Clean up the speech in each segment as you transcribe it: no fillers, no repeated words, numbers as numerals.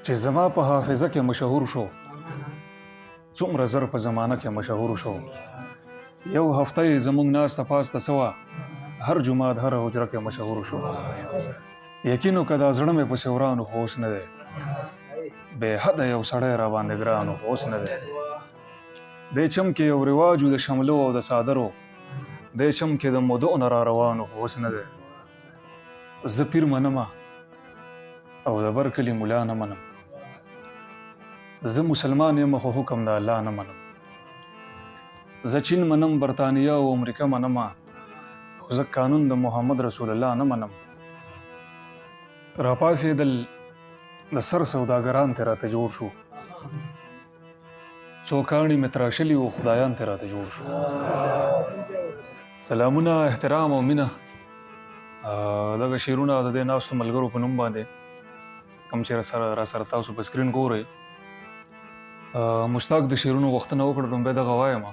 چې زما په حافظه کې مشهور شو، څومره زر په زمانه کې مشهور شو. یو هفته یې زموږ ناسته پاسته څه وه، هر جومات هره حجره کې مشهور شو. یقین وکړه دا زړه مې پسې وران و، خو اوس نه دی. بې حده یو سړی را باندې ګران و، خو اوس نه دی. دې چم کې یو رواج و د شملو او د څادرو، دې چم کې د مودو نه را روان و، خو اوس نه دی. زه پیر منمه او د بر کلي ملا نه منم، زه مسلمان یم خو حکم د الله نه منم. زه چین منم، برتانیا او امریکا منم، خو زه قانون د محمد رسول الله نه منم. راپاڅېدل د سر سوداګران ترې راته جوړ شو، څو کاڼي مې تراشلي وو خدایان ترې راته جوړ شو. سلامونه، احترام او مینه. دغه شعرونه د دې ناستو ملګرو په نوم باندې کوم چې را سره تاسو په سکرین ګورئ. مشتاق د شعرونو غوښتنه وکړه، لومړی دغه وایم: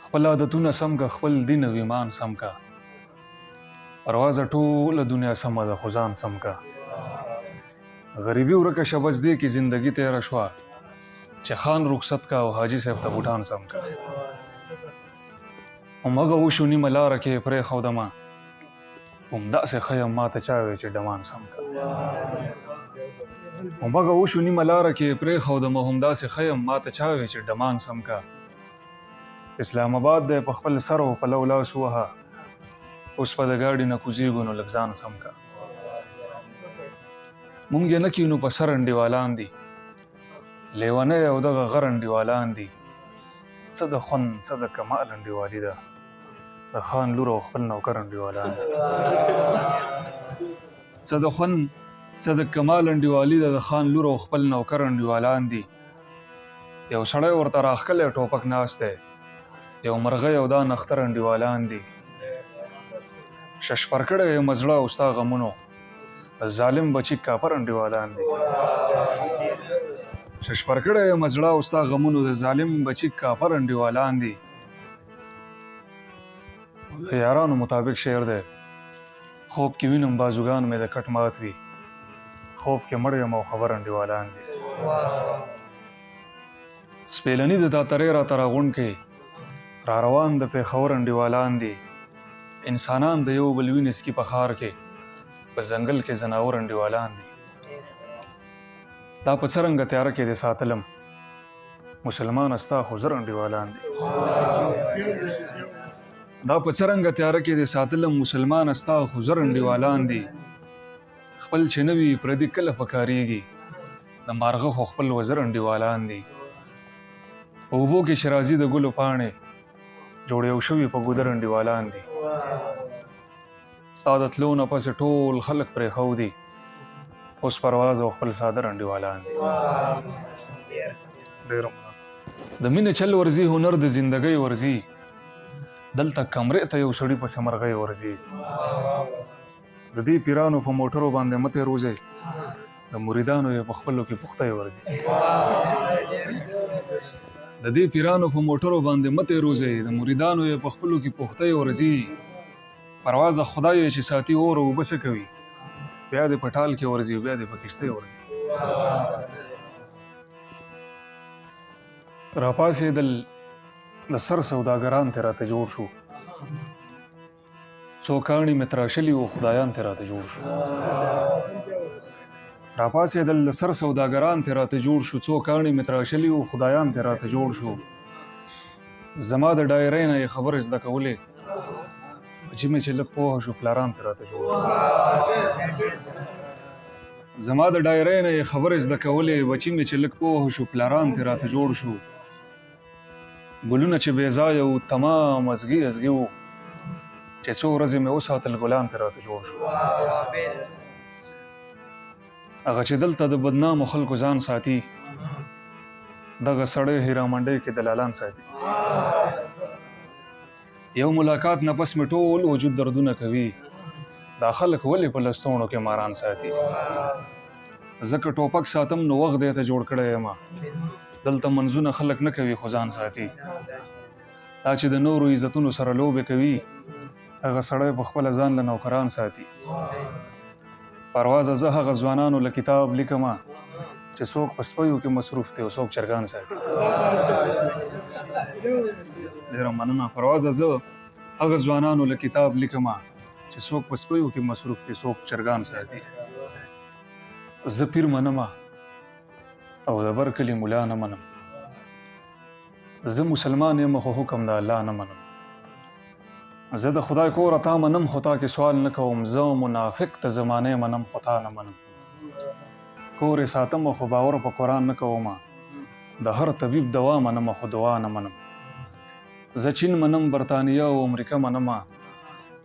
خپل عادتونه سم که، خپل دین او ایمان سم که، پروازه ټوله دنیا سمه ده خو ځان سم که. غریبي ورکه شه بس دې کې زندگی تېره شوه، چې خان رخصت کا او حاجي صاحب ته بوټان سم کا. همغه وشو نیمه لاره کې یې پرېښودمه، همداسې ښه یم ما ته چا وی چې ډمان سم کا. همغه وشو نیمه لاره کې یې پرېښودمه، همداسې ښه یم ما ته چا وی چې ډمان سم کا. اسلام آباد دی په خپل سر او پلو لاس ووهه، اوس په د ګاډي نه کوزېږو نو لږ ځان سم کا. مونږ یې نه کینو په سر انډیوالان دي، لیونی او دغه غر انډیوالان دي. څه د خوند څه د کمال انډیوالي ده، د خان لور او خپل نوکر انډیوالان دي. څه د خوند څه د کمال انډیوالي ده، د خان لور او خپل نوکر انډیوالان دي. یو سړی ورته راښکلی ټوپک ناست دی، یو مرغۍ او دا نختر انډیوالان دي. ششپر کړی یم زړه او ستا غمونو، ظالم بچی کاپر انډیوالان دي. ششپر کړی یم زړه او ستا غمونو، د ظالم بچی کاپر انډیوالان دي. د یارانو مطابق شعر دی: خوب کې وینم بازوګان مې د کټ مات وي، خوب کې مړ یم او خبر انډیوالان دي. سپېلني د داترې راته راغونډ کړي، را روان د پېښور انډیوالان دي. انسانان د یو بل وینې څکي په ښار کې، په ځنګل کې ځناور انډیوالان دي. دا په څرنګه تیاره کې دې ساتلم، مسلمانه ستا خو زر انډیوالان دي. دا په څرنګه تیاره کې دې ساتلم، مسلمانه ستا خو زر انډیوالان دي. خپل چې نه وي پردي کله پکارېږي، د مارغه خو خپل وزر انډیوالان دي. په اوبو کې چې راځي د ګلو پاڼې، جوړ یو شوي په ګودر انډیوالان دي. ستا د تلو نه پسې ټول خلک پرېښودي، اوس پرواز او خپل څادر انډیوالان دي. ډېر د مینې چل ورځي، هنر د زندګۍ ورځي، دلته کمرې ته یو سړي پسې مرغۍ ورځي. د دې پیرانو په موټرو باندې مه تېروځئ، د مریدانو یې په خپلو کې پختۍ ورځي. د دې پیرانو په موټرو باندې مه تېروځئ، د مریدانو یې په خپلو کې پختۍ ورځي. پروازه خدای یې چې ساتي اور او اوبه څه کوي، بیا دې په ټال کې ورځي او بیا دې په کښتۍ ورځي. راپاڅېدل د سر سوداګران ترې راته جوړ شو، څو کاڼي مې تراشلي وو خدایان ترې راته جوړ شو. راپاڅېدل د سر سوداګران ترې راته جوړ شو، څو کاڼي مې تراشلي وو خدایان ترې راته جوړ شو. زما د ډایرۍ نه یې خبرې زده کولې، بچي مې چې لږ پوه شو پلاران ترې راته جوړ شو. زما د ډایرۍ نه یې خبرې زده کولې، بچي مې چې لږ پوه شو پلاران ترې راته جوړ شو. ګلونه چې بې ځایه وو تمام ازغي ازغي وو، چې څو ورځې مې وساتل ګلان ترې راته جوړ شو. هغه چې دلته د بدنامو خلکو ځان ساتي، دغه سړی هیرامنډۍ کې دلالان ساتي. یو ملاقات نه پس مې ټول وجود دردونه کوي، دا خلک ولې په لستوڼو کې ماران ساتي؟ ځکه ټوپک ساتم نو وخت دی ته جوړ کړی یم، دلته منځونه خلک نه کوي خو ځان ساتي. دا چې د نورو عزتونو سره لوبې کوي، هغه سړی په خپله ځان له نوکران ساتي. پروازه زه هغه ځوانانو له کتاب لیکم چې څوک په سپیو کې مصروف دی او څوک چرګان ساتي. ډېره مننه. پروازه زه هغه ځوانانو له کتاب لیکم چې څوک په سپیو کې مصروف دی، څوک چرګان ساتي. زه پیر منم او د بر کلي ملا نه منم. زه مسلمان یم خو حکم د الله نه منم. زه د خدای کور تا منم خو تا کې سوال نه کوم. زه منافق ته زمانه منم خو تا نه منم. کور یې ساتم خو باور په قرآن نه کوم. د هر طبیب دوا منم خو دعا نه منم. زه چین منم، برتانیا او امریکا منم،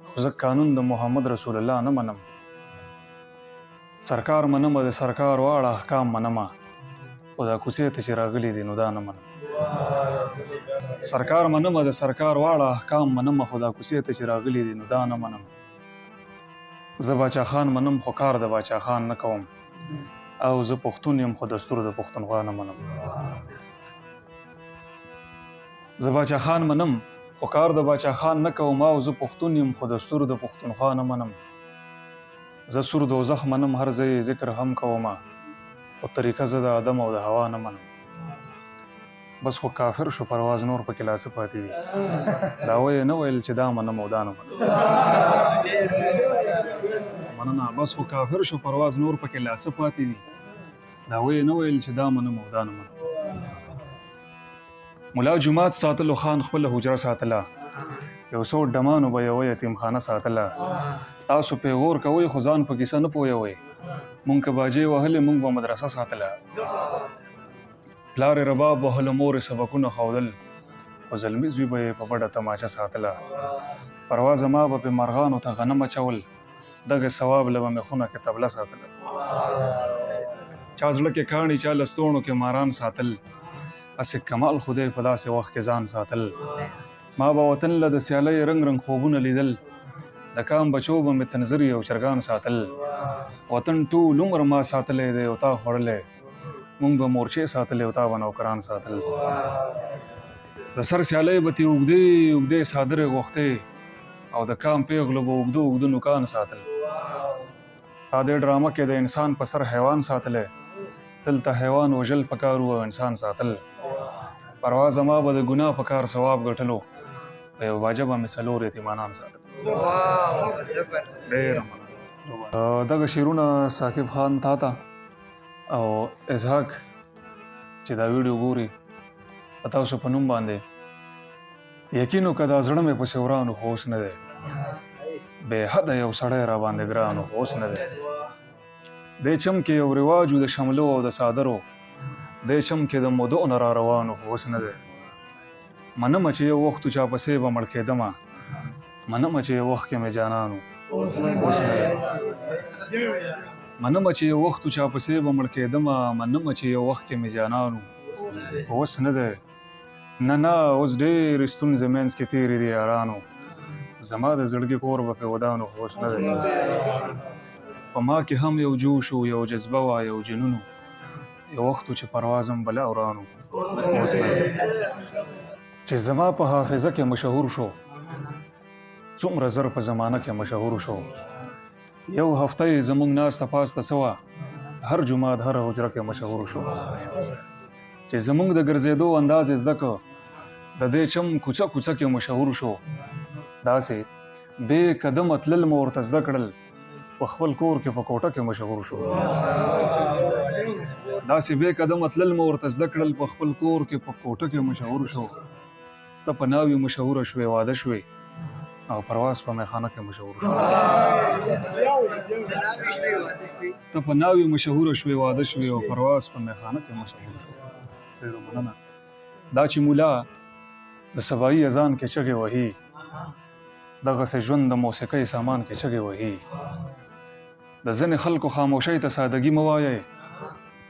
خو زه قانون د محمد رسول الله نه منم. سرکار منم، د سرکار واړه احکام منم، خو دا کوڅې ته چې راغلي دي نو دا نه منم. سرکار منم، د سرکار واړه احکام منم، خو دا کوڅې ته چې راغلي دي نو دا نه منم. زه باچا خان منم خو کار د باچا خان نه کوم، او زه پښتون یم خو دستور د پښتونخوا نه منم. زه باچا خان منم خو کار د باچا خان نه کوم، او زه پښتون یم خو دستور د پښتونخوا نه منم. زه سور دوزخ منم، هر ځای یې ذکر هم کوم، خو طریقه زه د آدم او د هوا نه منم. بس خو کافر شو پرواز، نور پکې لا څه پاتې دي. دا ویې نه ویل چې دا منم او دا نه منم. مننه. بس خو کافر شو پرواز، نور پکې لا څه پاتې دي. دا ویې نه ویل چې دا منم او دا نه منم. ملا جومات ساتلو، خان خپله حجره ساتله، یو څو ډمانو به یوه یتیمخانه ساتله. تاسو پیغور کوئ خو ځان په کیسه نه پوهوئ. مونږ که باجې وهلې مونږ به مدرسه ساتله. پلار یې رباب وهلو، مور یې سبقونه ښودل، خو زلمي زوی به یې په بډه تماچه ساتله. پروازه ما به پې مرغانو ته غنم اچول، دغه ثواب له به مې خونه کې تبله ساتله. چا زړه کې کاڼي، چا لستوڼو کې ماران ساتل، هسې کمال خدای په داسې وخت کې ځان ساتل. ما به وطن له د سیالۍ رنګ رنګ خوبونه لیدل، د کام بچو به مې تنظري او چرګان ساتل. وطن ټول عمر ما ساتلی دی او تا خوړلی، مونږ به مورچې ساتلې او تا به نوکران ساتل. د سر سیالۍ به ترې اوږدې اوږدې څادرې غوښتې، او د کام پېغلو به اوږده اوږده نوکان ساتل. تا دې ډرامه کې د انسان په سر حیوان ساتلی، دلته حیوان وژل پکار وو او انسان ساتل. پروازه ما به د ګناه په کار ثواب ګټلو، په یو باجه به مې څلور یتیمانان ساتل. ډېره مننه. دغه شعرونه ثاقب خان تاته او اسحاق چې دا ویډیو ګوري په تاسو په نوم باندې، یقین وکړه دا زړه مې پسې وران و خو اوس نه دی، بې حده یو سړی را باندې ګران و خو اوس نه دی. دې چم کې یو رواج و د شملو او د څادرو، دې چم کې د مودو نه را روان و خو اوس نه دی. منمه چې یو وخت چا پسې به مړ کېدمه، منمه چې یو وخت کې مې جانان و اوس نه دی. منمه چې یو وخت چا پسې به مړ کېدمه، منمه چې یو وخت کې مې جانان و اوس نه دی. نه نه اوس ډېرې ستونزې منځ کې تېرې دي یارانو، زما د زړګي کور به پې ودان و خو اوس نه دی. په ما کې هم یو جوش و، یو جذبه وه، یو جنون و، یو وخت و چې پروازم بلا وران و اوس نه دی. چې زما په حافظه کې مشهور شو، څومره زر په زمانه کې مشهور شو. یو هفته یې زموږ ناسته پاسته څه وه، هر جومات هره حجره کې مشهور شو. چې زموږ د ګرځېدو انداز یې زده کړ، د دې چم کوڅه کوڅه کې مشهور شو. داسې بې قدمه تلل مو ورته زده کړل، په خپل کور کې په کوټه کې مشهور شو. داسې بې قدمه تلل مو ورته زده کړل، په خپل کور کې په کوټه کې مشهور شو. ته په ناوي مشهوره شوې، واده شوې، او پرواز په میخانه کې مشهور شو. ته په ناوي مشهوره شوې، واده شوې، او پرواز په میخانه کې مشهور شو. ډېره مننه. دا چې مولا د سبایي اذان کې چغې وهي، دغسې ژوند د موسیقۍ سامان کې چغې وهي. د ځینې خلکو خاموشۍ ته سادګي مه وایئ،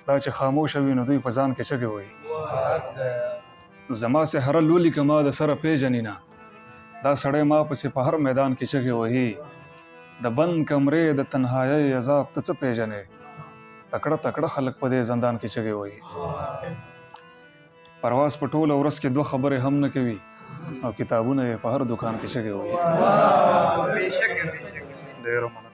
دا چې خاموشه وي نو دوی په ځان کې چغې وهي. زما څهره لولي که ما د سره پېژني نه، دا سړی ما پسې په هر میدان کې چغې وهي. د بند کمرې د تنهایۍ عذاب ته څه پېژنې، تکړه تکړه خلک په دې زندان کې چغې وهي. پرواز په ټوله ورځ کې دوه خبرې هم نه کوي، او کتابونه یې په هر دکان کې چغې وهي. ډېره مننه.